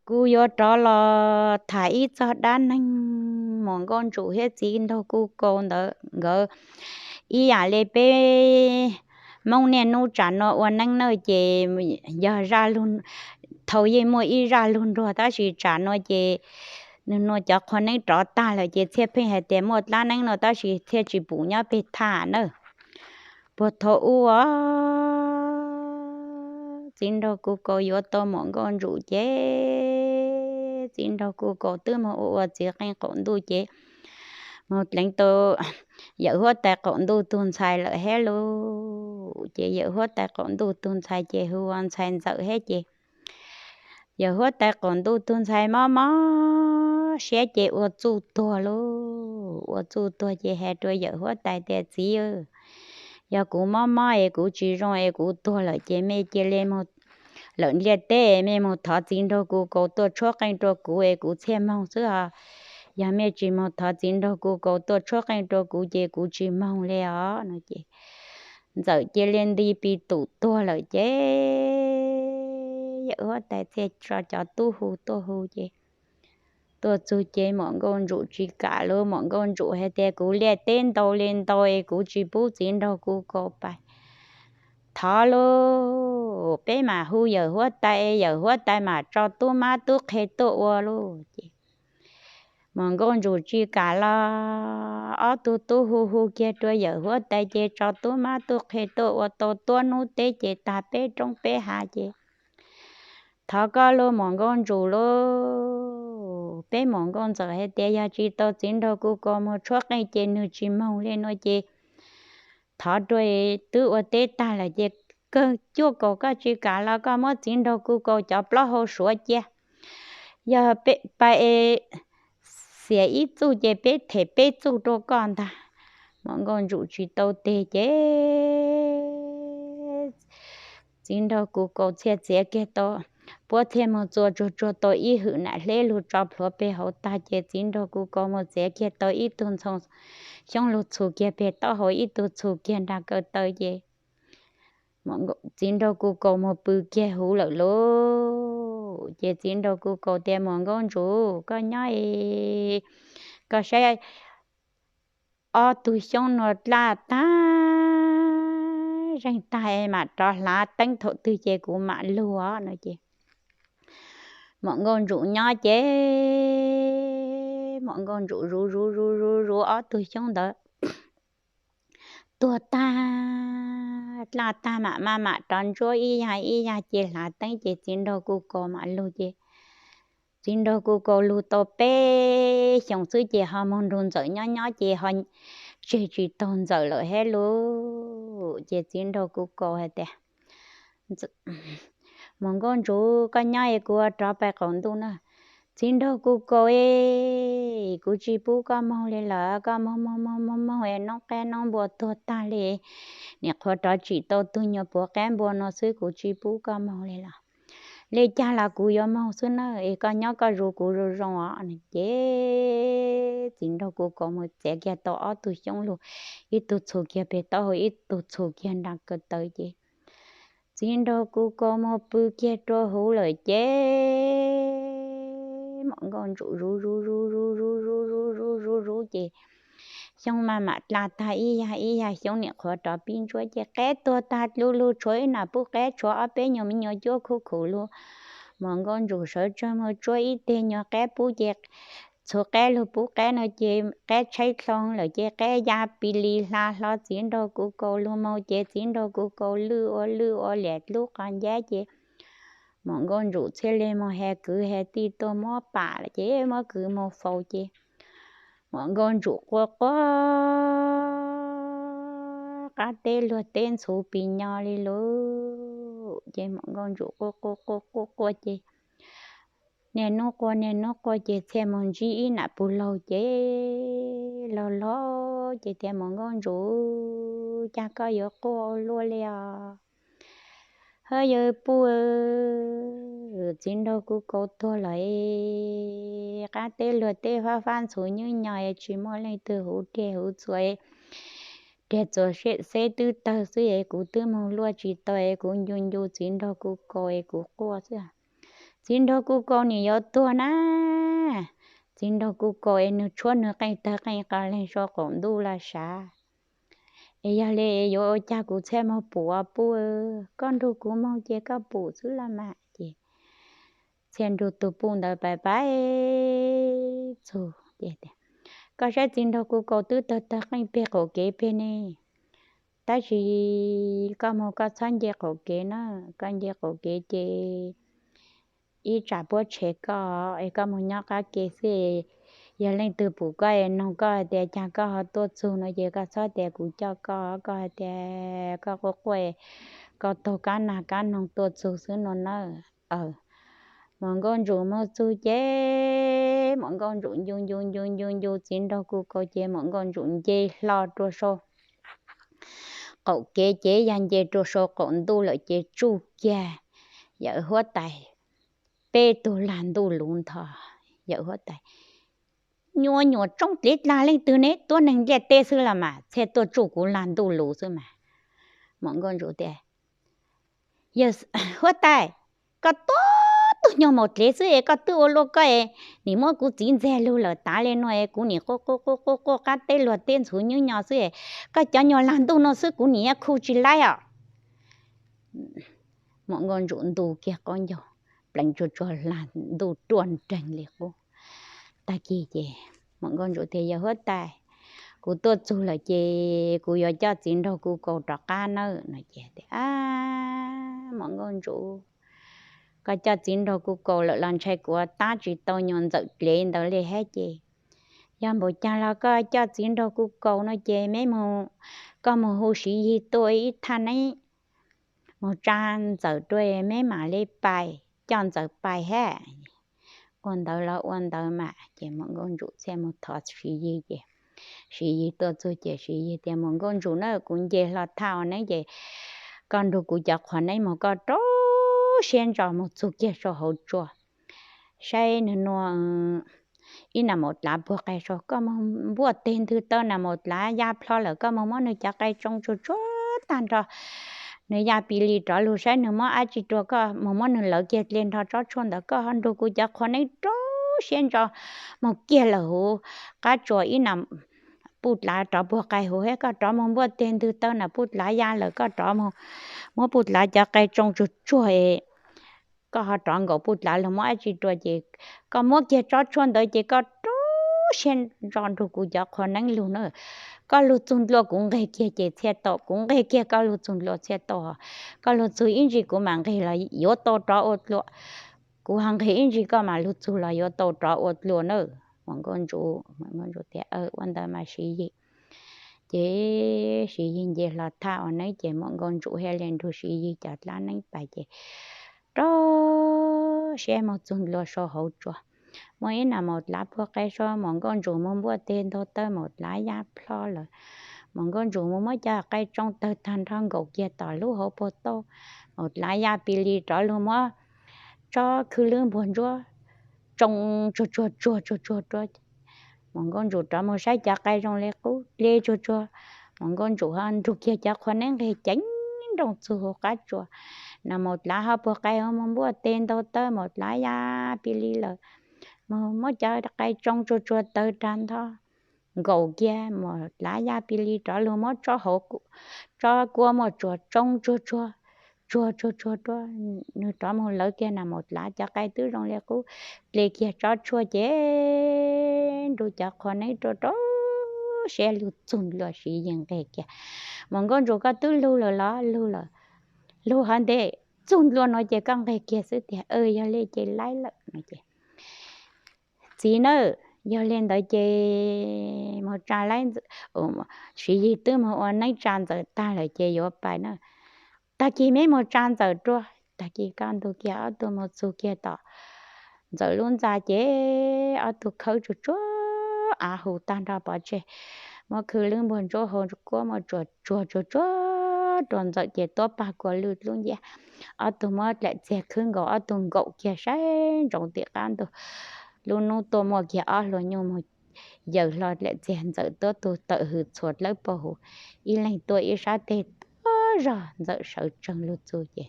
Kuv yuav rov los tham ib txog dab neeg Muam Nkauj Ntsum thiab Txiv Nraug Kuj Kaus ntawd. Nkawd ib yam li peb Hmoob niaj hnub tsam no ua neeb na ces yog zaj lug, thaum yeej muaj ib zaj lug nruag tab sis tsam no ces nws nua cov qhua neeb rov tag lawm ces txhiaj pheej hais tias muaj dab neeb no tab sis txhiaj tsis pum nyob peg thaj na. Puag thaum ub Txiv Nraug Kuj Kaus yuav tau Muam Nkauj Ntsum ces Txiv Nraug Kuj Kaus twb moog ua ua txiv qeej qaum ntuj ces moog dleev tau yawm huab tais qaum ntuj tug ntxhais lawm hab lauj. Ces yawm huab tais qaum ntuj tug ntxhais ces hu ua ntxhais Ntxawm hab ces yawm huab tais qaum ntuj tug ntxhais mob mob siab ces ua txuj tuag lauj. Ua txuj tuag ces has rua yawm huab tais tias, Txiv, yog kuv mob mob es kuv tsis zoo es kuv tuag lawm ces mej cia li moog lawm ntiaj teb, mej moog thov Txiv Nraug Kuj Kaus tuaj tshuab qeej rua kuv es kuv txhiaj moog xwb os. Yog mej tsis moog thov Txiv Nraug Kuj Kaus tuaj tshuab qeej rua kuv ces kuv tsis moog li os no ces Ntxawm cia li nti pis tum tuag lawm ces yawm huab tais txhiaj tso cov tub hu tuaj hu ces tuaj txug ces Muam Nkauj Ntsum tsis kam lauj. Muam Nkauj Ntsum has tias, Kuv liaj teb ntau li ntau es kuv tsis pub Txiv Nraug Kuj Kaus pais. Thov lauj, peb mam hu yawm huab tais, yawm huab tais mam tso tub mab tub qhe tuaj ua lauj. Ces Muam Nkauj Ntsum tsis kam los ob tug tub hu hu kiag rua yawm huab tais ces tso tub mab tub qhe tuaj ua tau tuab nub teb ces tag peb roob peb hav ces thov koj lauj Muam Nkauj Ntsum lauj. Peb Muam Nkauj Ntxawm hais tias yog tsis tau Txiv Nraug Kuj Kaus moog tshuab qeej ces nwg tsis moog li no ces thov rua, twb ua teb tag lawm ces kawg cuaj kaus koj tsis kam los koj muab Txiv Nraug Kuj Kaus cov plaub hau suav cia. Yog peb pais xiam ib txuj ces peb them peb txuj rua koj ntag. Muam Nkauj Ntsum tsis tau teg ces Txiv Nraug Kuj Kaus txhiaj txiav kiag tau, puab txhiaj moog txua tsuag tsuag tau ib hwm nam hleb lug tso plhuav peg hauv tag ces Txiv Nraug Kuj Kaus moog txiav kiag tau ib tug ntxhoo xyoob lug txhu kiag peg taub hau, ib tug txhu kiag nraag kaw taw ces Txiv Nraug Kuj Kaus moog pw kiag huv lawm lauj. Ces Txiv Nraug Kuj Kaus tias, Muam Nkauj Ntsum, koj nyob es koj saib ob tug xyoob nuav dlaj tag zeeg tag es mam rov hlav teeb thaum twg ces kuv mam lug os no ces Muam Nkauj Ntsum nyob ces Muam Nkauj Ntsum zuv zuv zuv zuv zuv ob tug xyoob ntawd tuag tag dlaj tag mam maj mam rov ntsuab ib yag ib yag ces hlav teeb ces Txiv Nraug Kuj Kaus mam lug ces Txiv Nraug Kuj Kaus lug tau peb xyoos xwb ces ho moog nrug Ntxawm nyob nyob ces ho tseg tsis taug Ntxawm lawm hab lauj. Ces Txiv Nraug Kuj Kaus has tias, Muam Nkauj Ntsum, koj nyob es kuv rov pais qaum ntuj na. Txiv Nraug Kuj Kaus es, kuv tsis pub koj moog li lawm, koj moog moog moog moog moog es noob qaib noob npua tuag tag li, nim qhuav rov tsim tau tug nyuas puav qaib npua no xwb, kuv tsis pub koj moog li lawm. Li cas los kuv yuav moog xwb na, es koj nyob koj zuv kuv zoo zoo os. Ces Txiv Nraug Kuj Kaus mus txiav kiag tau ob tug xyoob lug, ib tug txhu kiag peg taub hau, ib tug txhu kiag nraag kaw taw ces Txiv Nraug Kuj Kaus mus pw kiag rua huv lawm ces Muam Nkauj Ntsum zuv zuv zuv zuv zuv zuv zuv zuv zuv ces xyoob maj mam dlaj tag ib yag ib yag, xyoob nim qhuav rov pib ntsuab ces qaib tuag tag dlu lug, tshuav ib nam pub qaib, tshuav ob peb nyuag me nyuam cuab khuj khum lug. Muam Nkauj Ntsum sawv tsees mus tsuab ib teg nyuag qaib pub ces txhu qaib lug pub qaib no ces qaib tshaib dlhau lawm ces qaib ya pis lis hla hlo Txiv Nraug Kuj Kaus lug mus ces Txiv Nraug Kuj Kaus lwj ua lwj ua liam lub qhov ncab ces Muam Nkauj Ntsum thiaj li mus has kwv has tij tuaj muab pam lawm ces muab kwv mus faus ces Muam Nkauj Ntsum quaj quaj, qab teb luag teb ntxhuv pis nyo li lawm ces Muam Nkauj Ntsum quaj quaj quaj quaj quaj ces niaj hnub quaj niaj hnub quaj ces txhiaj mus ntsib ib nam puj laug ces laug laug ces tias, Muam Nkauj Ntsum, cas koj yuav quaj ua luaj li os? Hab yawg puj, Txiv Nraug Kuj Kaus tuag lawm, qab teb luag teb fab fab ntxhuv nyuj nyo es tsis muaj leej twg huv deg huv txuas, deg txuas xeb twb tawg xwb es kuv twb moog luaj tsis tau es kuv ncu ncu Txiv Nraug Kuj Kaus es kuv quaj xwb. Txiv nraug Kuj Kaus nim yuav tuag na. Txiv nraug Kuj Kaus es nws tshuab nws qeej tawg qeej qa leeg sau qaum ntuj laj sav. Es yog li yuav ua cas kuv txhiaj moog pum ua puj, koj nrug kuv moog ces koj pum xwb los mas. Ces txhiaj nrug tug puj ntawd pais pais txug ces tias, koj saib txiv nraug Kuj Kaus twb tawg tawg qeej peg qaum kev peg ne, tab sis koj moog koj txhob nce qaum kev na, koj nce qaum kev ces ib tsam puab tshem koj es koj moog nyob qab ke xwb. Yog leej twg pum koj es noog koj hais tias cas koj ho tuaj txug no ces koj txhob tias kuv coj koj, koj hais tias koj quaj quaj, koj taug kab nag kab noog tuaj txug xwb no na. Muam Nkauj Ntsum moog txug ces Muam Nkauj Ntsum ncu ncu ncu ncu ncu txiv nraug Kuj Kaus ces Muam Nkauj Ntsum nce hlo rua sau qaum kev ces yog nce rua sau qaum ntuj lawm ces tsuj kiag yawm huab tais peb tug lag ntuj luv ntho. Yawm huab tais, nyuas nyuam tsoob dlev dlag leej twg ne, tuab neeg ntiaj teb xwb los mas txhiaj tuaj tsuj kuv lag ntuj luv xwb mas. Muam Nkauj Ntsum tias, yawm huab tais, koj tuab tug nyuag maum dlev xwb es koj twb ua luaj koj es nim muab kuv txiv ntxag lug lawm tas li no es kuv nim quaj quaj quaj quaj qab teb luag teb ntxhuv nyub nyo xwb es koj cov nyuag lag ntuj no xwb kuv nim yuav khu tsis laib os. Muam Nkauj Ntsum ntu kiag qaub ncaug, pleev tsuag tsuag lag ntuj ruaj nreeg li qub. Tag kis ces Muam Nkauj Ntsum tias, yawm huab tais, kuv tuaj txug lawm ces kuv yuav coj txiv nraug Kuj Kaus rov qab nawb no ces, a, Muam Nkauj Ntsum, koj coj txiv nraug Kuj Kaus lawm los ntshai kuv tab tsis tau nyuag ntxawm dlev ntawd li hab ces, yog npaum caag los koj coj txiv nraug Kuj Kaus no ces meb moog, koj moog hu Siv Yig tuaj ib thaj neeb moog tsa ntxawm rua meb mam li pais, coj ntxawm pais hab. Ua ntawd los ua ntawd mas ces Muam Nkauj Ntsum txhiaj moog thov Siv Yig ces Siv Yig tuaj txug ces Siv Yig tias, Muam Nkauj Ntsum na, kuv nce hlo thaj ua neeb ces koj nrug kuv cov qhua neeb moog, koj rau siab ntso moog txug kiag sau hauv tsua saib nwg nua ib nas maum dlav puag qai sau, koj moog npuaj teg ntwg taw nas maum dlav ya plho lawm koj moog muab nwg cov qai tsoo tsuag tsuag tag nrho, nwg ya pis li rov lug saib nwg muab dab tsi rua, koj moog muab nwg lawv kiag dle nrho tsob tshuaj ntawd, koj ho nrug kuv cov qhua neeb rau siab ntso moog kiag lawm huv qab tsua ib nas puj dlav rov puag qai huv hab, koj rov moog npuaj teg ntwg taw nas puj dlav ya lawm koj rov moog muab puj dlav cov qai tsoo tsuag tsuag es koj ho rov nkaum puj dlav lug muab dab tsi rua ces koj muab kiag tsob tshuaj ntawd ces koj rau siab ntso nrug kuv cov qhua neeb lug na. Koj lug txug ntlua kuv nqeg kiag ces txhiaj tau, kuv nqeg kiag koj lug txug ntlua txhiaj tau, koj lug txug ib ntsis kuv mam nqeg los yuav tau rov ua dlua. Kuv ho nqeg ib ntsis koj mam lug txug los yuav tau rov ua dlua na. Muam Nkauj Ntsum, Muam Nkauj Ntsum tias, ua ntawd mas Siv Yig. Ces Siv Yig nce hlo thaj ua neeb ces Muam Nkauj Ntsum hab le nrug Siv Yig cov dlaab neeb pais ces rau siab moog txug ntlua sau hauv tsua. Muaj ib nas maum dlav puag qai sau, Muam Nkauj Ntsum moog npuaj teg ntau taw maum dlav ya plho lawm. Muam Nkauj Ntsum moog muab cov qai tsoo tawg tag nrho nkaum kiag tom lub hauv paug tauj, maum dlav ya pis li rov lug muab tsob khwj lwb npuag ntsuab tsoo tsuag tsuag tsuag tsuag tsuag rua. Muam Nkauj Ntsum rov moog saib cov qai zoo li qub dle tsuag tsuag. Muam Nkauj Ntsum ho nrug kiag cov qhua neeb nqeg ceev nrooj txug huv qab tsua. Nas maum dlav ho puag qai moog npuaj teg ntau taw maum dlav ya pis li lawm. Moog muab cov qai tsoo tsuag tsuag tawg rag nthos nkaum kiag maum dlav ya pis li rov lug muab tsob hauv, tsob kua muaj tsuag tsoo tsuag tsuag, tsuag tsuag tsuag rua. Nwg rov moog lawv kiag nas maum dlav cov qai twb zoo li qub, dle kiag tsob tshuaj ces nrug cov qhua neeb rua rau siab lug txug ntlua Siv Yig nqeg kiag. Muam Nkauj Ntsum koj twb lug lawm los? Lug lawm. Lug hov ntev, txug ntlua nuav ces koj nqeg kiag xwb tiag. Yog li ces laib lawm no ces txiv na, yog li ntawd ces moog tsa laib, Siv Yig twb moog ua neeb tsa ntxawm tag lawm ces yuav pais na. Tag kis meb moog tsa ntxawm rua. Tag kis kaj ntug kiag ob tug moog txug kiag tom ntxawm lub ntxa ces ob tug khawb tsuag tsuag av hu tag nrho pov tseg, muab khwj lwb npuag ntsuab hau kuab muaj tsuag tsuag tsuag tsuag rua ntxawm ces tuab pag kua lwj dlub nciab. Ob tug muab dlaim txiag khwb nkaus, ob tug nkaum kiag saib ntsoov tim qab ntug. Lub nub tuaj muaj kiag ob hlua nyuj moog yaws hlo dlaim txiag ntxawm tuab tug tawm hws txhua dlawb paug huv, ib leeg tuaj ib sab teg tuab zog ntxawm sawv tsees lug txug ces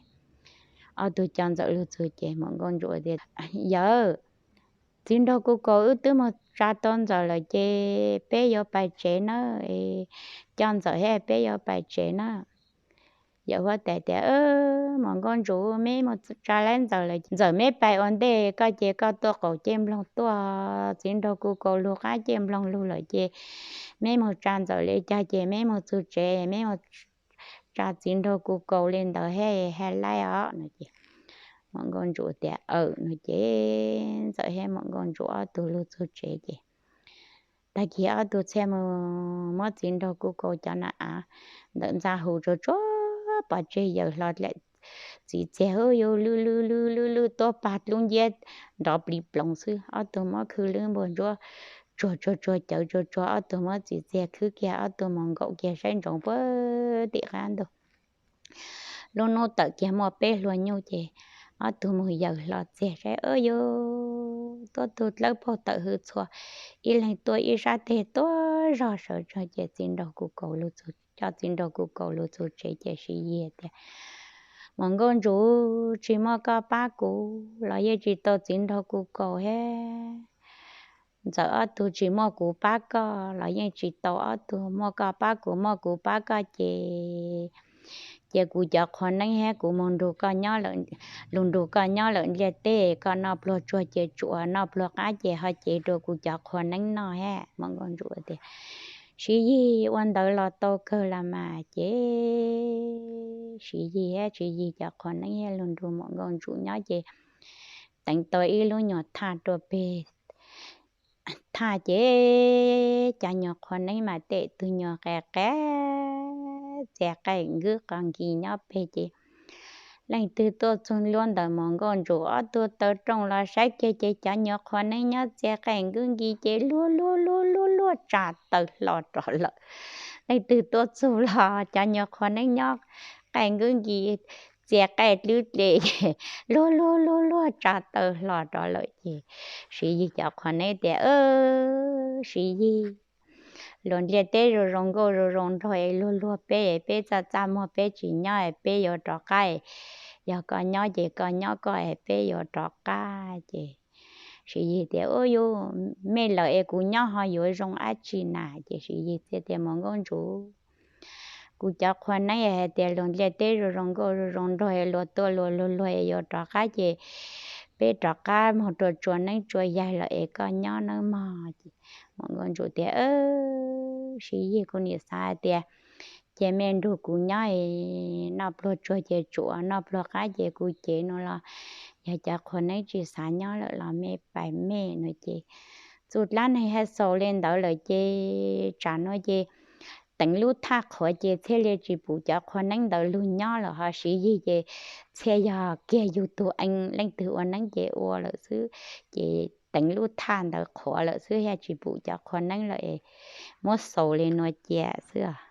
ob tug coj Ntxawm lug txug ces Muam Nkauj Ntsum tias, Yawm, txiv nraug Kuv Kaus wb twb moog tsa tau Ntxawm lawm ces peb yuav pais tsev nawb, coj Ntxawm hab peb yuav pais tsev nawb. Yawm huab tais tias, Muam Nkauj Ntsum, meb moog tsa laib Ntxawm lawm, Ntxawm meb pais ua ntej koj ces koj tuaj qaum cej nploog tuaj, txiv nraug Kuv Kaus lug qab cej nploog lug lawm ces meb moog tsa Ntxawm le caag ces meb moog txug tsev, meb moog tsa txiv nraug Kuv Kaus le ntawd hab ha laib os no ces Muam Nkauj Ntsum tias, Aws no ces Ntxawm hab Muam Nkauj Ntsum ob tug lug txug tsev ces tag kis ob tug txhiaj moog muab txiv nraug Kuv Kaus cov nam av ntawm ntxa hu tsuag tsuag pov tseg, yawm hlo dlaim txiv txiag hwb, yuav lwj lwj lwj lwj lwj tuab pag dlub nciab nrov plig ploov xwb. Ob tug muab khwj lwb npuag ntsuab tsuag tsuag tsuag cawv tsuag tsuag, ob tug muab txiv txiag khwb kiag, ob tug moog nkaum kiag saib ntsoov puag tim qab ntug. Lub nub tawm kiag muaj peb hluas nyuj ces ob tug moog yawm hlo txiag saib, yuav tuab tug dlawb paug tawm hwj txhua, ib leeg tuaj ib sab teg tuab zog sawv tsees ces txiv nraug Kuv Kaus lug txug, coj txiv nraug Kuv Kaus lug txug tsev ces Siv Yig tias, Muam Nkauj Ntsum, tsis muaj koj pab kuv los yeej tsis tau txiv nraug Kuv Kaus hab Ntxawm ob tug, tsis muaj kuv pab koj los yeej tsis tau ob tug, muaj koj pab kuv, muaj kuv pab koj ces, ces kuv cov qhua neeb hab kuv moog nrug koj nyob lawm, lug nrug koj nyob lawm ntiaj teb, koj noj pluag tsuag ces tsuav, noj pluag qab ces ho cev rua kuv cov qhua neeb noj hab. Muam Nkauj Ntsum tias, Siv Yig, ua ntawd los tau kawg los mas. Ces Siv Yig hab Siv Yig cov qhua neeb hab lug nrug Muam Nkauj Ntsum nyob ces teev tau ib lub nyuag thaj rua peg thaj ces cov nyuag qhua neeb mas tej tug nyuag qe qe txia qaij nkub qo nkis nyob peg ces leej twg tuaj txug luab ntawm Muam Nkauj Ntsum ob tug taw rooj los saib kiag ces cov nyuag qhua neeb nyob txia qaij nkub nkis ces luag luag luag luag luag tsa taw hlo rov lawm. Leej twg tuaj txug los cov nyuag qhua neeb nyob qaij nkub nkis txia qaij dlub dle ces luag luag luag luag tsa taw hlo rov lawm ces Siv Yig cov qhua neeb tias, Siv Yig, luag ntiaj teb zoo zoo nkauj zoo zoo nraug es luag luag peb, peb txaj txaj muag peb tsis nyob, peb yuav rov qab. Yog koj nyob ces koj nyob koj, peb yuav rov qab. Ces Siv Yig tias, Ua yus mej lawm es kuv nyob ho yuav zoo dab tsi na? Ces Siv Yig txia tias, Muam Nkauj Ntsum, kuv cov qhua neeb hais tias luag ntiaj teb zoo zoo nkauj zoo zoo nraug es luag tuaj luag luag luag es yuav rov qab ces peb rov qab moog rua tsua neeb tsua yaig lawm es koj nyob nawb mog. Ces Muam Nkauj Ntsum tias, Siv Yig, kuv nim xav hais tias ces mej nrug kuv nyob, noj pluag tsuag ces tsuav, noj pluag qab ces kuv cev no los yog cov qhua neeb tsis xav nyob lawm los mej pais mej no ces txuj dlaab neeg hab xaus le ntawd lawm ces tsam nuav ces teev lub thaj qhuav ces txhiaj li tsis pum cov qhua neeb ntawd lug nyob lawm, ho Siv Yig ces txhiaj yog kiag yug tug eev, leej twg ua neeb ces ua lawm xwb, ces teev lub thaj ntawd qhuav lawm xwb, yog tsis pum cov qhua neeb lawm es muab xaus le nuav cia xwb.